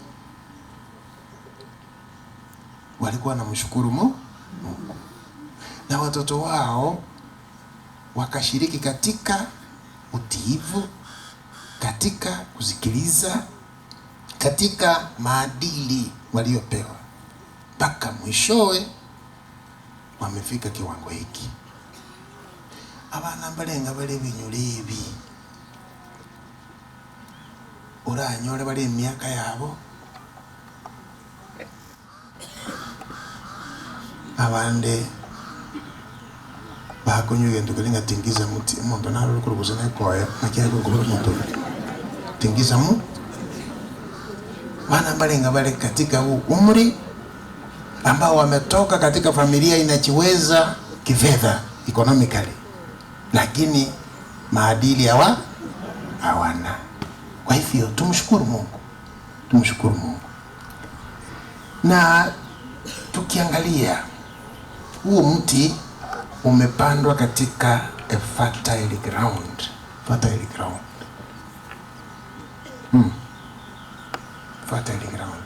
S4: walikuwa wanamshukuru Mungu na watoto wao wakashiriki katika utiivu, katika kusikiliza, katika maadili waliopewa mpaka mwishowe wamefika kiwango hiki. Abana mbarenga bare ebinyoro ebi oranyore bare emiaka yabo abande bakonywa egento keria ng'a tingiza muti, omonto naro ore korwa gose na ekoe naki agokorwa omonto oria tingiza mu Bana mbarenga bare katika huu umri ambao wametoka katika familia inajiweza kifedha economically, lakini maadili hawa hawana. Kwa hivyo tumshukuru Mungu, tumshukuru Mungu. Na tukiangalia huo mti umepandwa katika a fertile ground, fertile ground. Fertile ground.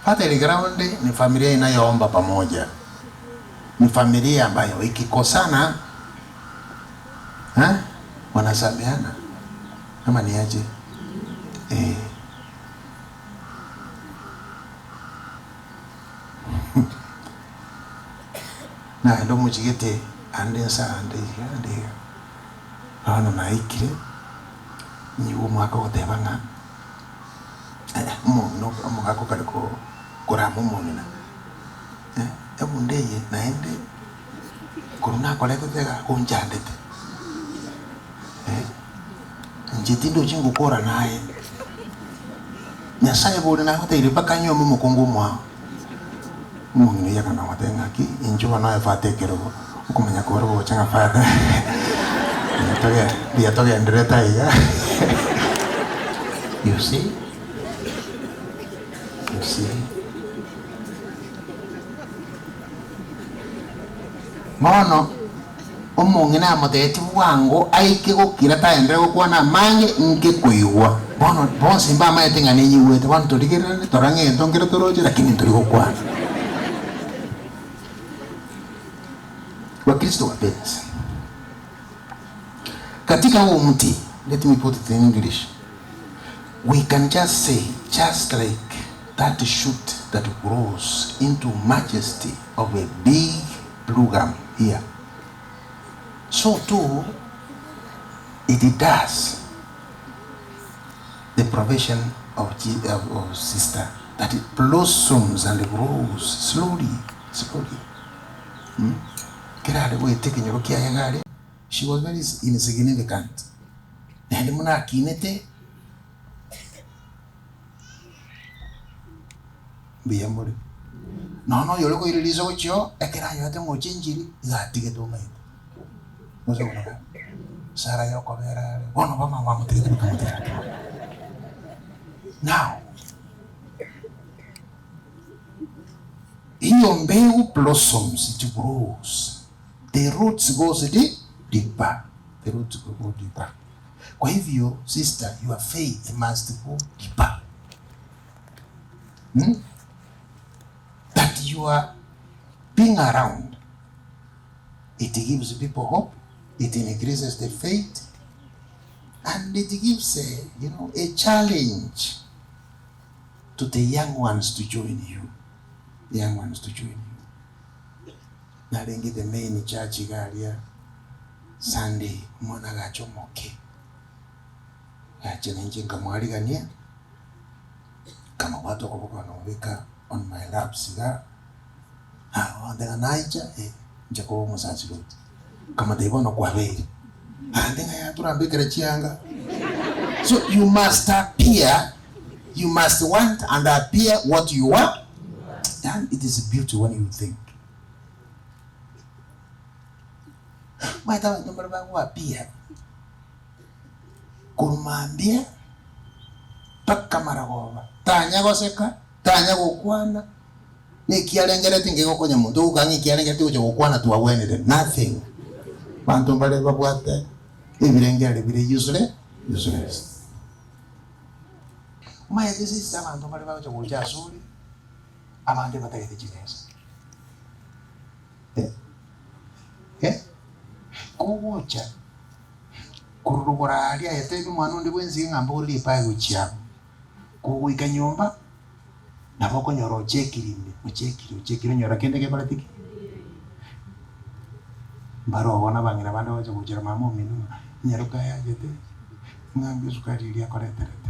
S4: Fertile ground ni familia inayoomba pamoja, ni familia ambayo ikikosana wanasameana ama ni aje? Naende omochigete ande nsa ande iga ande iga, bono naikire nigo omwaka ogoteba ng'a omong'ina omogaka okare korama omong'ina, ebunda eye naende korwa nakoretete iga gonchandete, inche tindochi ngokora naye. Nyasaye bori nagotebirie mpaka nyuome omokungu omwao. Omong'ina oyio akana goteba ng'aki, inchuo bono aye fata ekerogo, okomanya kore gocha ng'a fata mbuya togendererete aiga you see, you see. Bono omong'ina amotebetie bwango aike gokira taenderere gokwana amange inke koigwa. Bono bonsi mbamaete ng'a ninyigwete, bono torigererane torore ng'a egento nkere toroche lakini ntori gokwana. Wakristo wapenzi, katika huo mti, let me put it in English, we can just say, just like that shoot that grows into majesty of a big blue gum here, so too it does the profession of, of, of sister, that it blossoms and grows slowly, slowly. Kera are goeta ekenyoro kiaye iga are, she was very insignificant. Naende buna akinete, mbuya more. Nonya oyore koira riso gochia oo, ekero anyorete ng'a ochenchiri, iga atigete omaete. Gose bono iga, Sara yokobera are, bono bamama bamotigete bakamotiga. Now, hiyo mbegu blossoms, it grows, the roots goes deeper, the roots go deeper. Kwa hivyo sister, your faith must go deeper. That you are being around, it gives people hope, it increases the faith, and it gives a, you know, a challenge to the young ones to join you. The young ones to join you. Narenge the main church iga aria Sunday, omwana agacha omoke, agacha nainche nkamwarigania.
S8: Nkamobwata okoboko nkamobeka on my laps iga, agontebia ng'a naicha eh, inche koba omosasiroti. Nkamotebia bono kwabeire, aande ng'a yaya torambekere chianga. So you must appear, you must want and appear what you are, yaani it is beauty when you think. Omanyete abanto mbare bagoappear korwa mambia mpaka maragoba, tanya goseka, tanya gokwana, na ekiarengereretie nkegokonya monto, ogoka ng'a ekiarengereretie gocha gokwana twagwenire, nothing. Abanto mbare babwate ebirengererio bire usele useless. Omanyete sister abanto mbare bagocha gocha asore, abande batagete chibesa. Eh, kogocha korwa rogoro aria aye tebia omwana onde bwensi ng'a mbogore ripae gochia abwo. Kogoika nyomba, nabo okonyora ochekire ime, ochekire ochekire onyora kende gekorete ki? Mbare obo na abang'ina bande bagocha gochera mama omino ng'a enyaroka yachete, ng'a mbia esukari eria akoreterete.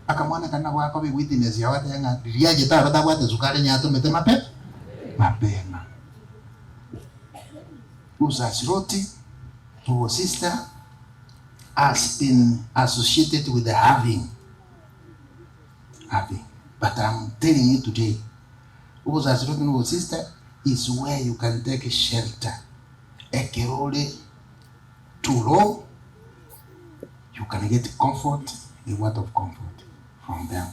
S8: Akamwana karia nabo gakoba ewitness yao gatebe ng'a riria achete aro tabwate esukari onye atomete mape mapema. Usasiroti to sister has been associated with the having having but I'm telling you today obosasiroti na obosister is where you can take shelter ekero ore too low you can get comfort a word of comfort from them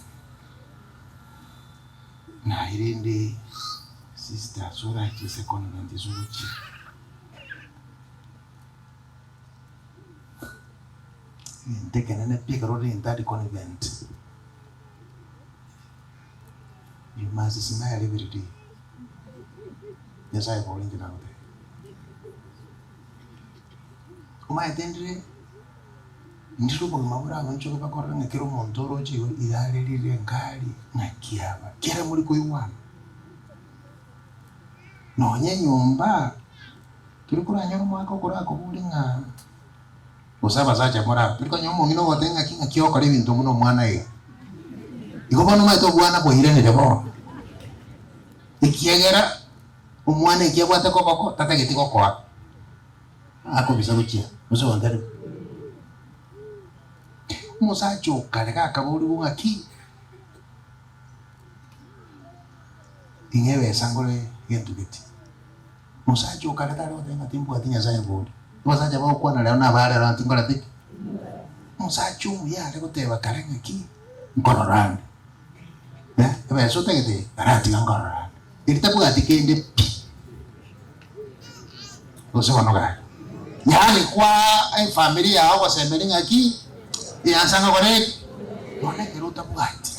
S8: naye rende sister ase orache ase convent ase ogochia. Egento ekenene pi ekero ore in that convent, you must smile every day. Nyasaye bori inche nagotebia. Omanyete ndire, ndire obogima bore abaonchoke bakorora ng'a kera omonto oroche igo iga arerire nkari ng'aki aba, kera more koigwana. Nonye enyomba, tori koranyora omwaka okorakoborie ng'a gose abasacha more aba, tori konyora omong'ina ogotebia ng'aki ng'aki okore ebinto buna omwana iga. Igo bono omanyete obwana bwairanire bono, ekiagera omwana eki abwate koboko tatageti gokoa, akobisa gochia gose ontari. Omosacha okare gakaborigwe ng'aki. Ing'e ebesa ngore gento gete. Omosacha okare tare goteba ng'a timbwati Nyasaye bori. Abasacha bagokwana rero na abare rero tinkoreti ki? Omosacha omuya are goteba kare ng'aki nkorora ande. Eh, ebesa otagete eye aratiga nkorora ande. Eri tabwati kende pi. Gose bono gaki. Yaani kwaa efamiri yao ogosemeria ng'aki eansa ngokora eki? Bono ekero otabwati.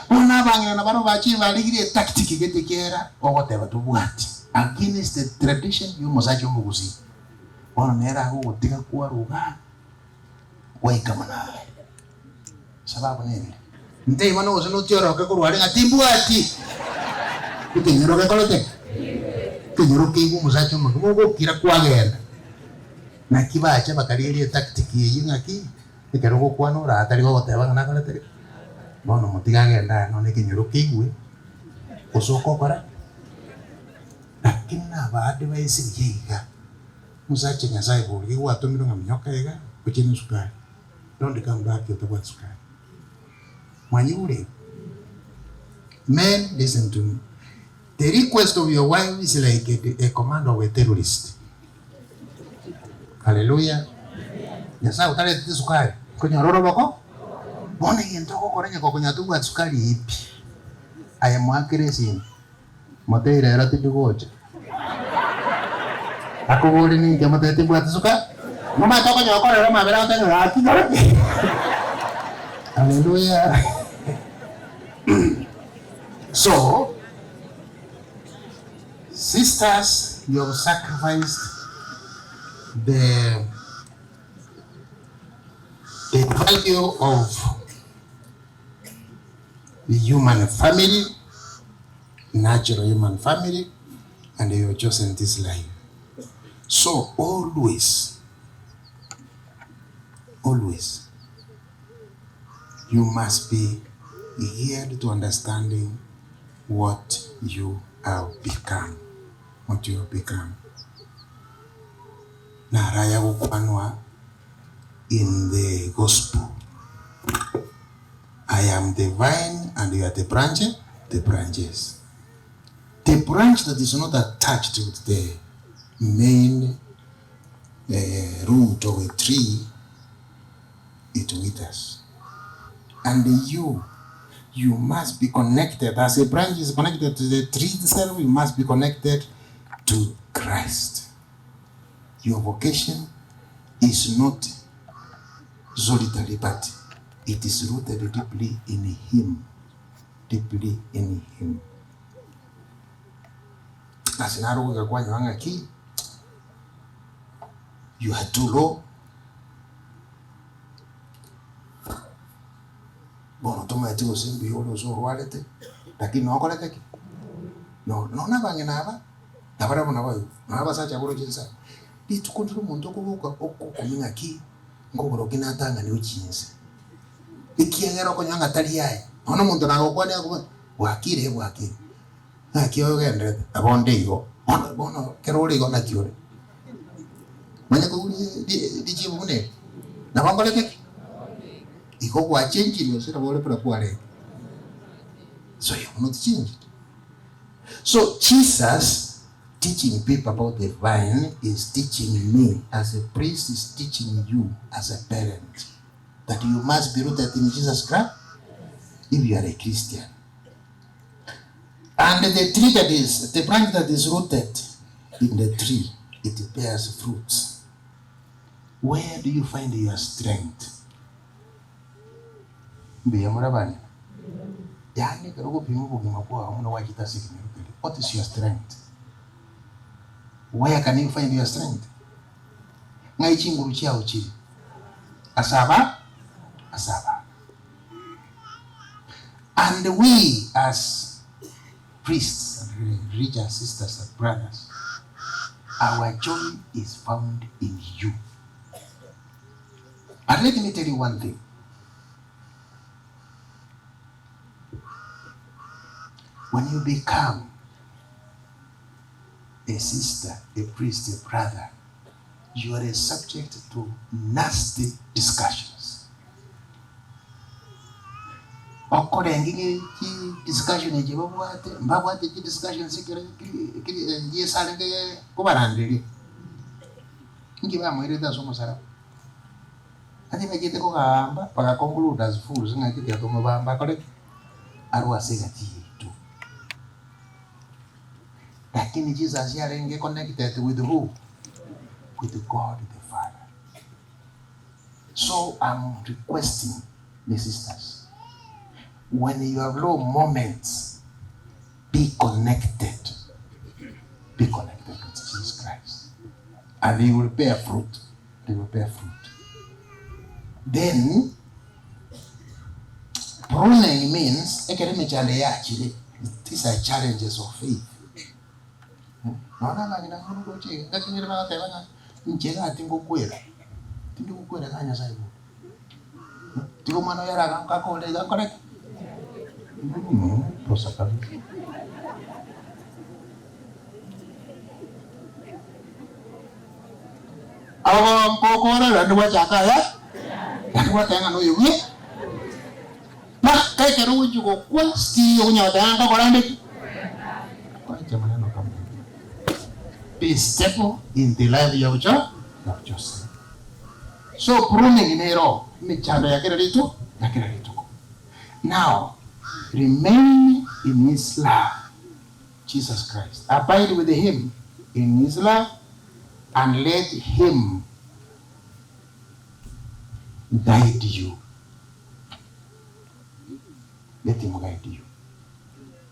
S8: Bono abang'ina nabarabwo bachire barigirie etactic gete kera ogoteba tobwati against the tradition yomosacha omogusii. Bono nere agogotiga kwaruga gwaika buna are. Sababu nere. Nteiyo bono gose notioroke korwa are ng'a timbwati. Ekenyoro gekorete ki? Ekenyoro keigwe omosacha omogima ogokira kwagenda. Naki bacha bakarigeria etactic eyio ng'aki? Ekero ogokwana ore aa tari gogoteba ng'a nakorete ki? Bono motige agende aya nonya ekenyoro keigwe, gose okokora ki? Lakini nabaadvise buya iga, omosacha Nyasaye boria gwatomirwe ng'a minyoka iga ochie ne sukari, don't come back otabwati sukari. Mwanyigure? Men listen to me, the request of your wife is like a, a command of a terrorist. Haleluya! Nyasaye otaretete sukari, konyora oroboko. Bono egento ogokora onye gokonyora tobwati sukari eye pi, aye moakere esimi, motebie rero tindi gocha. Akoborie ninki omotebie timbwati sukari, nomanyete okonyora okorera amabera agoteba ng'a gaki gaki. Haleluya! So, Sisters you have sacrificed the the value of the human family, natural human family and you have chosen this life. So always, always you must be
S4: Geared to understanding what you have become, what you have become. Naro aya gokwanwa in the gospel, I am the vine and you are the branch, the branches. The branch that is not attached with the main root of a tree, it withers. And you, you must be connected. As a branch is connected to the tree itself, you must be connected to Christ. Your vocation is not solitary, but it is rooted deeply in Him. Deeply in Him. Ase naro goika kwanyora ng'aki you are too low. Bono tomaeti gose mbuya ore gose orwarete, lakini nokorete ki? No nonya abang'ina aba, nabarabwo naboigo, nonya abasacha abwo oroche inse aa, rituko ndire omonto okoboka okokumia ng'aki, nkogoro ki natang'ani gochia inse, ekiagera okonyora ng'a tari aye, nonya omonto nagokwania akoboria, bwakire eh bwakire, ng'aki ogenderete? Nabo onde igo, bono bono ekero ore igo naki ore? Manya kogwa richibu buna eri, nabo nkorete ki? Igo gwachenchire gose nabo ore buna kwarenge. So you have not changed. So Jesus teaching people about the vine is teaching me as a priest is teaching you as a parent that you must be rooted in Jesus Christ if you are a Christian. And the tree that is, the branch that is rooted in the tree, it bears fruits. Where do you find your strength? Mbuya more abang'ina? Yaani ekero ogopima obogima bwao buna gwachete ase ekenyoro keria, what is your strength? Where can you find your strength? Ng'ai chinguru chiao chire? Ase aba? Ase abana. And we as priests and religious sisters and brothers, our joy is found in you. But let me tell you one thing. When you become a sister, a priest, a brother, you are a subject to nasty discussions. Okorenge ng'e chi discussion echi babwate, mbabwate chi discussions ekero Yeso arenge kobaranderia. Inki bamoirete ase omosaraba? Ati bachete kogamba, baga conclude as fools ng'a tiga tomobambe akore ki? Arwe ase egati yaito. Lakini Jesus yarenge connected with who? With God the Father. So I'm requesting the sisters, when you have low moments, be connected, be connected with Jesus Christ and you will bear fruit, you will bear fruit. Then pruning means ekero emechando yachire, these are challenges of faith. Nonya abang'ina bono roche iga, ngaki ng'ire bagateba ng'a inche iga tingokwera, tindi gokwera iga Nyasaye bobe. Tiga omwana oyo araganka akore iga nkore ki? Bosa kabisa. Abo nkokora naende gwachaka aya, naende gwateba ng'a noyo buya. Mpaka ekero ogochia gokwa still okonyara goteba ng'a nkokora nde ki? Kwancha maneno kama ayo. Be stable in the life you have chosen. So pruning nero emechando ya kera rituko ya kera rituko. Now remain in his love, Jesus Christ. Abide with him in his love and let him guide you. Let him guide you.